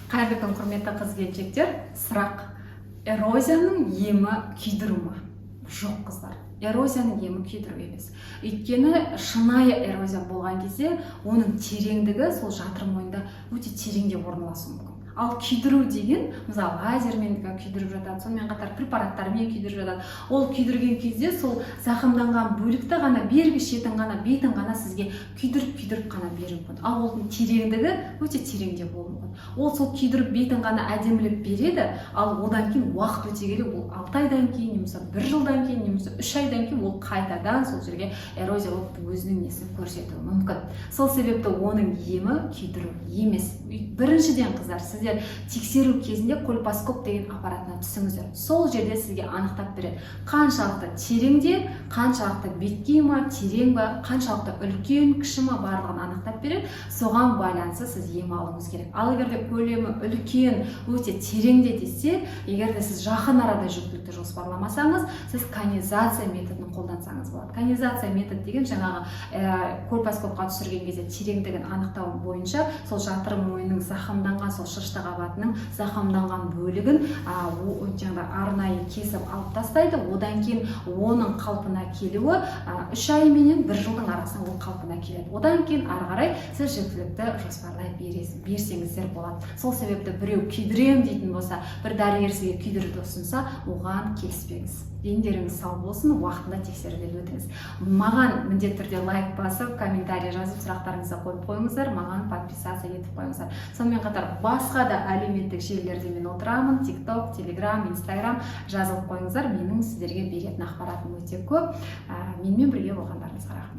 Қайырлы күн, құрметті қыз келіншектер! Сұрақ: эрозияның емі күйдіру ма? Жоқ, қыздар, эрозияның емі күйдіру емес. Өйткені шынайы эрозия болған кезде оның тереңдігі сол жатыр мойнында өте тереңде орналасуы мүмкін. Ал күйдіру деген, мысалы, лазермен күйдіріп жатады, сонымен қатар препараттармен күйдіріп жатады. Ол күйдірген кезде сол зақымданған бөлікті ғана, бергі шетін ғана, бетін ғана сізге күйдіріп, күйдіріп қана беруі мүмкін. Ал оның тереңдігі өте тереңде болуы мүмкін. Ол сол күйдіріп, бетін ғана әдемілеп береді. Ал одан кейін уақыт өте келе, ол 6 айдан кейін немесе бір жылдан кейін немесе 3 айдан кейін ол қайтадан сол жерге эрозия болып, өзінің несін көрсетуі мүмкін. Сол себепті оның емі күйдіру емес. Біріншіден, қыздар, сіздер тексеру кезінде кольпоскоп деген аппаратына түсіңіздер. Сол жерде сізге анықтап береді: қаншалықты тереңде, қаншалықты беткей ма, терең ба, қаншалықты үлкен, кіші ма, барлығын анықтап береді. Соған байланысты сіз ем алуыңыз керек. Ал егер де көлемі үлкен, өте тереңде десе, егер де сіз жақын арада жүктілікті жоспарламасаңыз, сіз конизация методын қолдансаңыз болады. Конизация метод деген жаңағы кольпоскопқа түсірген кезде тереңдігін анықтау бойынша сол жатыр мойнының зақымданған, сол шырышты қабатының зақымданған бөлігін жаңағы арнайы кесіп алып тастайды. Одан кейін оның қалпына келуі 3 ай менен бір жылдың арасында ол қалпына келеді. Одан кейін ары қарай сіз жүктілікті жоспарлай берсеңіздер болады. Сол себепті біреу күйдірем дейтін болса, бір дәрігер сізге күйдіруді ұсынса, оған келіспеңіз. Дендеріңіз сау болсын, уақытында тексеруден өтіңіз. Маған міндетті түрде лайк басып, комментарий жазып, сұрақтарыңызды қойып қойыңыздар, маған подписаться етіп қойыңыздар. Сонымен қатар басқа да әлеуметтік желілерде мен отырамын: Тик Ток, Телеграм, Инстаграм. Жазылып қойыңыздар. Менің сіздерге беретін ақпаратым өте көп. Менімен бірге болғандарыңызға рахмет.